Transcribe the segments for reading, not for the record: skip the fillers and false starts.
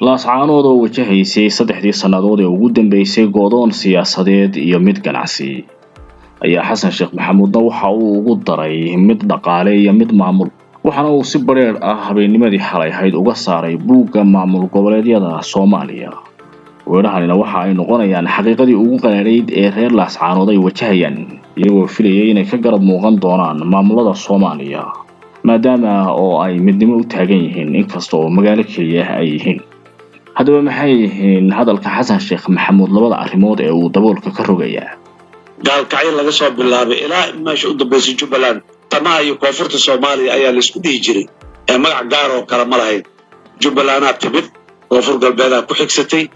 Laascaanood oo wajahaysay 3dii sannadood ee ugu dambeysay go'doon siyaasadeed iyo mid ganacsi ayaa Xasan Sheekh Maxamuudna waxa uu ugu daray mid dhaqaale iyo mid maamul, waxaana uu si bareer ah habeennimadii xalay ahayd uga saaray buugga maamul goboleedyada Soomaaliya. Weerahanina waxa ay noqonayaan xaqiiqadii ugu qaraarayd ee reer Laascaanood ay wajahayaan, iyagoo filayay inay ka garab muuqan doonaan maamulada Soomaaliya, maadaama oo ay midnimo u taagan yihiin inkasta oo magaalo keliya ay yihiin. Haddaba maxay yihiin hadalka Xasan Sheekh Maxamuud labada arrimood ee uu daboolka ka rogayaa? Gaalkacyo laga soo bilaabay ilaa meesha u dambaysay Jubbaland, tamaha iyo koonfurta Soomaaliya ayaa laisku dhihi jiray ee magac gaar oo kale ma lahayn. Jubbalandaa timid, Koonfur Galbeedaa ku xigsatay,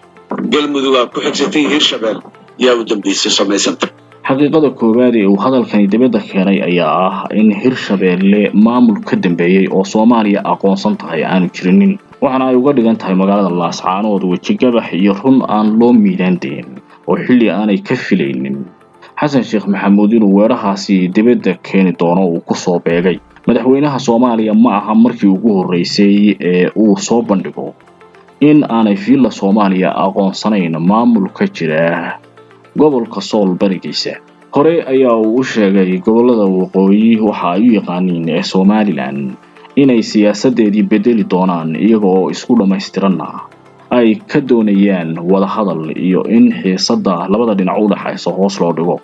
Galmudugaa ku xigsatay, Hirshabeel yaa u dambaysay samaysanta. Xaqiiqada koowaad ee uu hadalkani dibadda keenay ayaa ah in Hirshabeelle maamul ka dambeeyey oo Soomaaliya aqoonsan tahay aanu jirinin, waxaana ay uga dhigan tahay magaalada Laascaanood wejigabax iyo run aan loo miidaandayn oo xilli aanay ka filaynin Xasan Sheekh Maxamuud inuu weerahaasi dibadda keeni doono uu ku soo beegay. Madaxweynaha Soomaaliya ma aha markii ugu horreysay ee uu soo bandhigo in aanay Villa Soomaaliya aqoonsanayn maamul ka jira gobolka Sool barigiisa. Hore ayaa uu u sheegay gobolada waqooyi waxa ay u yaqaaniin ee Somaliland inay siyaasadeedii bedeli doonaan, iyaga oo isku dhammaystiranna ay ka doonayaan wadahadal iyo in xiisadda labada dhinac u dhaxaysa hoos loo dhigo,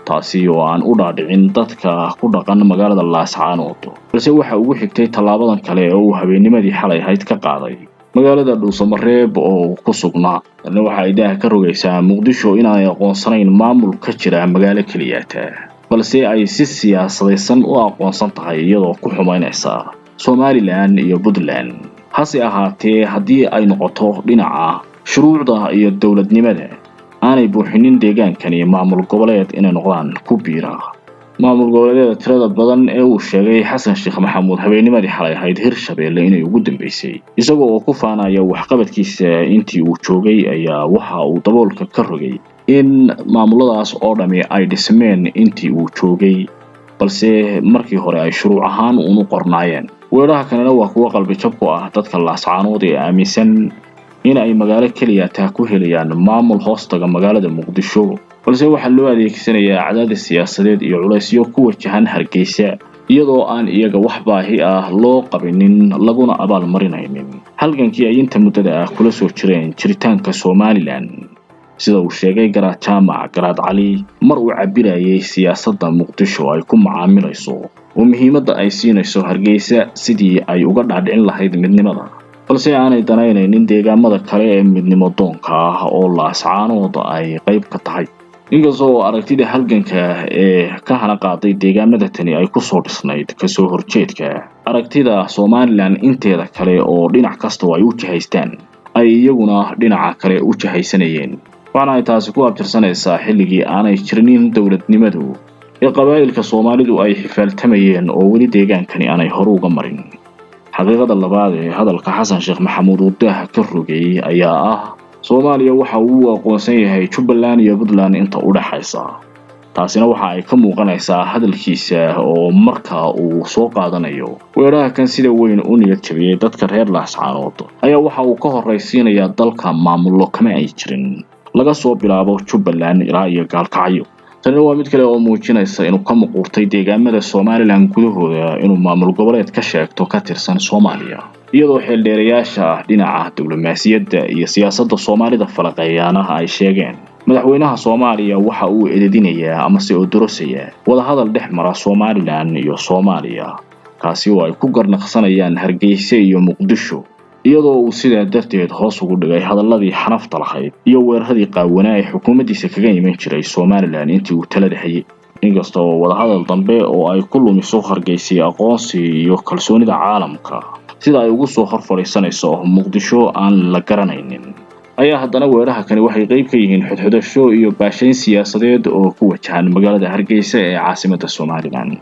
taasi oo aan u dhaadhicin dadka ku dhaqan magaalada Laascaanood. Balse waxa ugu xigtay tallaabadan kale oo uu habeennimadii xalay ahayd ka qaaday magaalada Dhuusamareeb oo ku sugnaa. Tanna waxa ay daaha ka rogaysaa Muqdisho inaanay aqoonsanayn maamul ka jira magaalo keliyaata, balse ay si siyaasadaysan u aqoonsan tahay iyadoo ku xumaynaysa Somaliland iyo Puntland. Hase ahaatee, haddii ay noqoto dhinaca shuruucda iyo dowladnimada, aanay buuxinin deegaankani maamul goboleed inay noqdaan ku biira maamul goboleedyada tirada badan ee uu sheegay Xasan Sheekh Maxamuud habeennimadii xalay ahayd Hirshabeelle inay ugu dambeysay. Isagoo oo ku faanaya waxqabadkiisa intii uu joogay ayaa waxa uu daboolka ka rogay in maamuladaas oo dhami ay dhismeen intii uu joogay, balse markii hore ay shuruuc ahaan uunu qornaayeen. Weeraha kalena waa kuwo qalbi jab ku ah dadka Laascaanood ee aaminsan in ay magaalo keliya taa ku helayaan maamul hoostaga magaalada Muqdisho, balse waxaa loo adeegsanayaa cadaadis siyaasadeed iyo culaysyo ku wajahan Hargeysa, iyadoo aan iyaga wax baahi ah loo qabinin laguna abaalmarinaynin halgankii ay inta muddada ah kula soo jireen jiritaanka Somaliland. Sida uu sheegay Garaad Jaamac Garaad Cali mar uu cabirayay siyaasadda Muqdisho ay ku macaamilayso oo muhiimadda ay siinayso Hargeysa sidii ay uga dhaadhicin lahayd midnimada, balse aanay danaynaynin deegaamada kale ee midnimo doonka ah oo Laascaanood ay qayb ka tahay. Inkasta oo aragtida halganka ee ka hana qaaday deegaamada tani ay kusoo dhisnayd kasoo horjeedka aragtida Somaliland inteeda kale oo dhinac kasta oo ay u jihaystaan ay iyaguna dhinaca kale u jihaysanayeen, waxaana ay taasi ku abtirsanaysaa xilligii aanay jirinin dowladnimadu ee qabaa'ilka Soomaalidu ay xifaaltamayeen oo weli deegaankani aanay hore uga marin. Xaqiiqada labaad ee hadalka Xasan Sheekh Maxamuud uu daaha ka rogay ayaa ah Soomaaliya waxa uu aqoonsan yahay Jubbaland iyo Puntland inta u dhaxaysa. Taasina waxa ay ka muuqanaysaa hadalkiisa oo marka uu soo qaadanayo weeraha kan sida weyn u niyad jabiyey dadka reer Laascaanood ayaa waxa uu ka horraysiinayaa dalka maamullo kama ay jirin laga soo bilaabo Jubbaland ilaa iyo Gaalkacyo. Tanina waa mid kale oo muujinaysa inuu ka muquurtay deegaamada Somaliland gudahooda inuu maamul goboleed ka sheegto ka tirsan Soomaaliya, iyadoo xeeldheerayaasha dhinaca diblomaasiyadda iyo siyaasadda Soomaalida falaqeeyaanaha ay sheegeen madaxweynaha Soomaaliya waxa uu ededinayaa amase oo dorosayaa wadahadal dhex mara Somaliland iyo Soomaaliya, kaasi oo ay ku garnaqsanayaan Hargeysa iyo Muqdisho, iyadoo uu sidaa darteed hoos ugu dhigay hadalladii xanafta lahayd iyo weeraradii qaawanaa ee xukuumaddiisa kaga iman jiray Somaliland intii uu talada hayay. Inkasta oo wadahadal dambe oo ay ku lumiso Hargeysa aqoonsi iyo kalsoonida caalamka sida ay ugu soo hor fadhiisanayso Muqdisho aan la garanaynin, ayaa haddana weeraha kani waxay qayb ka yihiin xodxodasho iyo baashayn siyaasadeed oo ku wajahan magaalada Hargeysa ee caasimadda Somaliland.